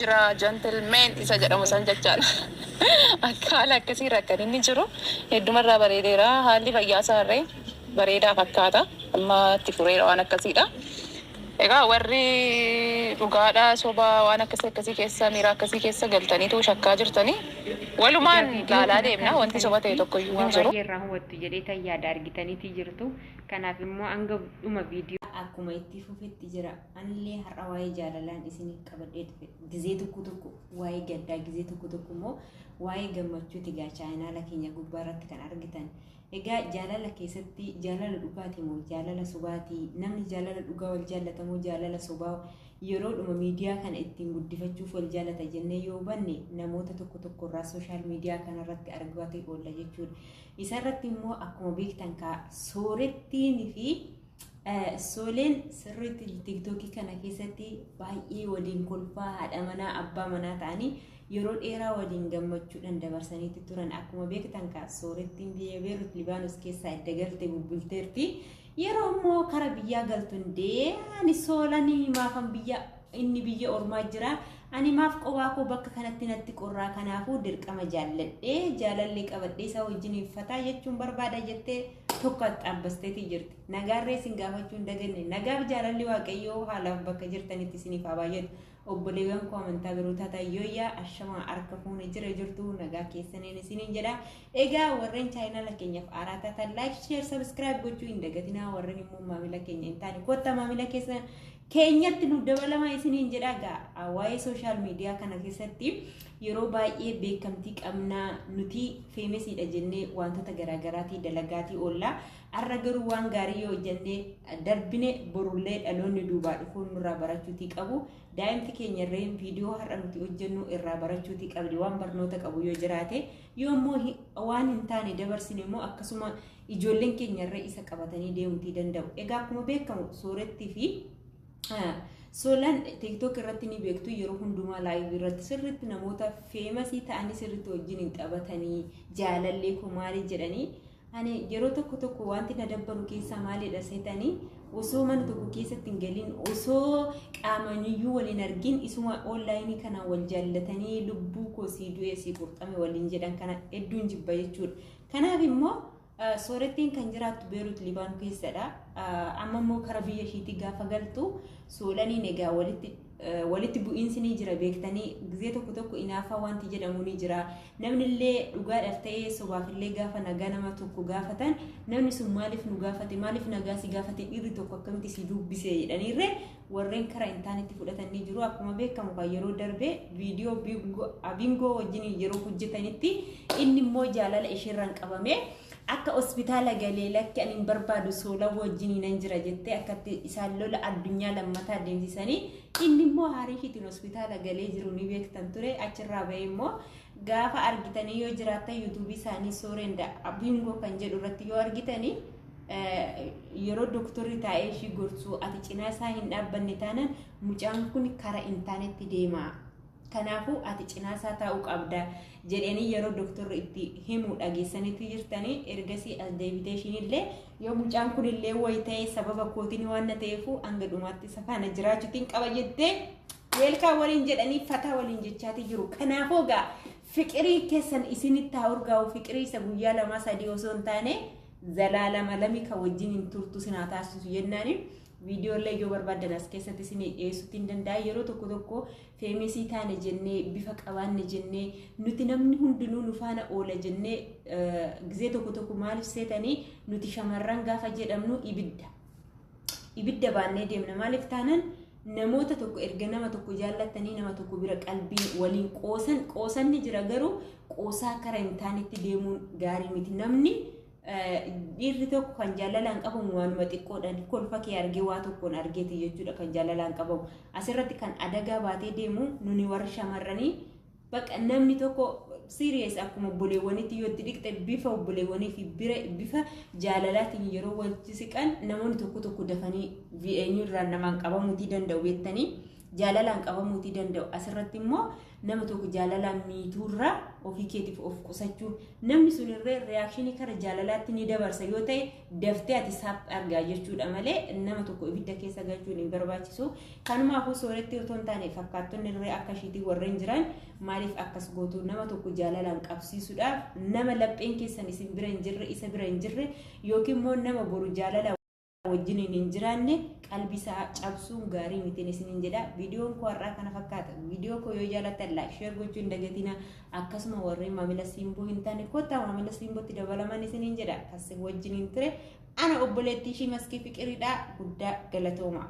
Jira gentleman isa jedhamu san jechaadha. Akka haala akkasiirra kan inni jiru heddumarraa bareedeera. Haalli fayyaa isaarree bareedaa fakkaata. Amma itti fureera waan akkasiidha. Egaa warri dhugaadhaa sobaa waan akkasii akkasii keessa miira akkasii keessa galtaniitu shakkaa jirtanii Egaa walumaan viidiyoo laalaa kana akka deemna. Wanti soba ta'e argitanitti tokko iyyuu waa hin jiru. baay'ee irraa hubattu jedheetan yaada argitaniiti jirtu. Kanaaf immoo hanga dhuma viidiyoo Akkuma itti fufetti jira. Anillee har'a waa'ee jaalalaan isiniif qabadhee dhufe. Gizee tokko tokko waa'ee gaddaa, gizee tokko tokko immoo waa'ee gammachuuti egaa chaayinaala keenya gubbaa irratti kan argitan. Egaa jaalala keessatti jaalala dhugaati moo jaalala sobaati? Namni jaalala dhugaa wal jaallata moo jaalala sobaa yeroodhuma miidiyaa kana ittiin guddifachuuf wal jaallata jennee yoo hubanne namoota tokko tokko irraa sooshaal miidiyaa kanarratti argatee oolla jechuudha. Isarratti immoo akkuma beektan kaa soorettiin fi Sooleen sirriitti tiktookii kana keessatti baay'ee waliin kolfaa haadha manaa abbaa manaa ta'anii yeroo dheeraa waliin gammachuudhaan dabarsaniitti turan. Akkuma beektan kaa soorettiin biyya Beerut Libaanos keessaa edda galte bubbulteerti. Yeroo immoo kara biyyaa galtu hundee ani soolanii maafan biyya inni biyya ormaa jira ani maaf qobaa koo bakka kanatti natti qorraa, kanaafuu dirqama jaalladhee jaalallee qabadhee isaa wajjin fataa jechuun barbaada jettee tokko axxaabbasteetii jirti. Nagaarree isin gaafachuu hin daganne. Nagaaf jaalalli Waaqayyoo haalaaf bakka jirtanitti isiniif haa baay'atu. Obboleewwan koo amantaa biroo taatan yooyyaa ashamaa harka fuune jira jirtu nagaa keessaniin isiniin jedha. Egaa warreen chaayinaala keenyaaf haaraa taatan like, share, subscribe gochuu hin dagatinaa. Warreen immoo maamila keenya hin taane kottaa maamila keessan keenyatti nu dabalamaa isiniin jedha. Egaa waa'ee sooshaal miidiyaa kana keessatti yeroo baay'ee beekamtii qabnaa nuti feemesiidha jennee wantoota garaagaraatii dalagaatii oollaa. Har'a garuu waan gaarii yoo hojjennee darbine borullee dhaloonni duubaa dhufuun nurraa barachuutii qabu. Daa'imti keenya illee viidiyoo har'a nuti hojjennu irraa barachuutii qabdi waan barnoota qabu yoo jiraate. Yoo immoo waan hin taane dabarsine immoo akkasuma ijoolleen keenya irra isa qabatanii deemuutii danda'u. Egaa akkuma beekamu soorettii fi Soolaan TikTok irratti ni beektu, yeroo hundumaa live irratti sirriitti namoota feemasii ta'anii sirriitti wajjin hin taphatanii jaalallee koo maali jedhanii. Ani yeroo tokko tokko wanti na dabbaru keessaa maalidha seetanii, osoo mana tokko keessatti hin galin, osoo qaamaniyyuu waliin argin, isuma onlaayinii kanaan wal jaallatanii lubbuu koo sii du'ee sii qurxame waliin jedhan kana hedduun jibba jechuudha. Kanaaf immoo soorettiin kan jiraattu Beerut Libaan keessadha. Amma immoo kara biyya ishiitii gaafa galtu soolaniin egaa walitti bu'iinsi ni jira beektanii, gizee tokko tokko inaafaa wanti jedhamu ni jira. Namni illee dhugaadhaaf ta'ee sobaaf illee gaafa nagaa nama tokko gaafatan namni sun maaliif nu gaafate, maaliif nagaa si gaafate, dhiirri tokko akkamitti si dubbise jedhaniirree warreen kara hin taanetti fudhatan ni jiru. Akkuma beekamu kan yeroo darbe viidiyoo abingoo wajjin yeroo hojjetanitti inni immoo jaalala isheerraan qabame akka hospitaala galee lakki ani hin barbaadu soola wajjin nan jira jettee akkatti isaan lola addunyaa lammataa deemsisanii inni immoo haarii ishiitiin hospitaala galee jiru ni beektan ture. Achirraa bahee immoo gaafa argitanii yoo jiraattan yuutuubii isaanii soorenda abingoo kan jedhu irratti yoo argitanii yeroo doktorri taa'ee ishii gorsu ati cinaa isaa hin dhaabbanne taanaan mucaan kun kara hin taanetti deema. Kanaafuu ati cinaa isaa taa'uu qabda jedhanii yeroo doktorri itti himu dhageessaniitu jirtanii. Ergasii as deebitee ishiin illee yoo mucaan kun illee wayi ta'e sababa kootiin waan na ta'eefu hanga dhumaatti isa faana jiraachuutiin qaba jettee weelkaa waliin jedhanii fataa waliin jechaatii jiru. Kanaafuu egaa fiqirii keessan isinitti haa urgaa'u, fiqirii isa guyyaa lamaa sadii osoo hin taane zalaalama lami kan wajjin hin turtu sinaa taasisu jennaani. Viidiyoolee yoo barbaadan as keessatti isinii dhiyeessuutti hin danda'a. Yeroo tokko tokko feemesii taane jennee, bifa qabaanne jennee, nuti namni hundinuu nu faana oola jennee gizee tokko tokko maaliif seetanii nuti shamarran gaafa jedhamnu ibidda. Ibidda baannee deemna. Maaliif taanaan namoota tokko erga nama tokko jaallattanii nama tokko bira qalbiin waliin qoosan qoosanni jira, garuu qoosaa kara hin taanetti deemuun gaarii miti. Namni dhiirri tokko kan jaalalaan qabamu waanuma xiqqoodhaan kolfa kee argee waa tokkoon argeeti jechuudha kan jaalalaan qabamu. Asirratti kan adagaa baatee deemu nuni warri shamarranii bakka namni tokko serious akkuma obboleewwanitti yoo itti dhiqxe bifa obboleewwanii fi bifa jaalalaatiin yeroo walitti siqan namoonni tokko tokko dafanii eenyu irraan namaan qabamuutii danda'u beektanii. Jaalalaan qabamuutii danda'u. Asirratti immoo nama tokko jaalalaan miituurraa ofii keetiif of qusachuu, namni sunirree reakshinii kara jaalalaatti ni dabarsa yoo ta'e, daftee ati saap argaa jechuudha malee nama tokko ibidda keessa galchuun hin barbaachisu. Kanumaafuu Sooretti otoo hin taane fakkaattonni irree akka ishiitii warreen jiran maaliif akkas gootu? Nama tokko jaalalaan qabsiisuudhaaf nama lapheen keessan isin bira hin jirre, isa bira hin jirre, yookiin immoo nama boru jaalala wajjiniin hin jiraanne qalbii isaa cabsuun gaarii mitiin isiniin jedha. Viidiyoon koo har'aa kana fakkaata. Viidiyoo koo yoo jaallattan like, share gochuu hin dagatina. Akkasuma warreen maamila Simboo hin taane kottaa maamila Simbootti dabalaman isiniin jedha. Kas wajjiniin ture ana obboleettii ishii Maskii Fiqiriidha. Guddaa galatooma.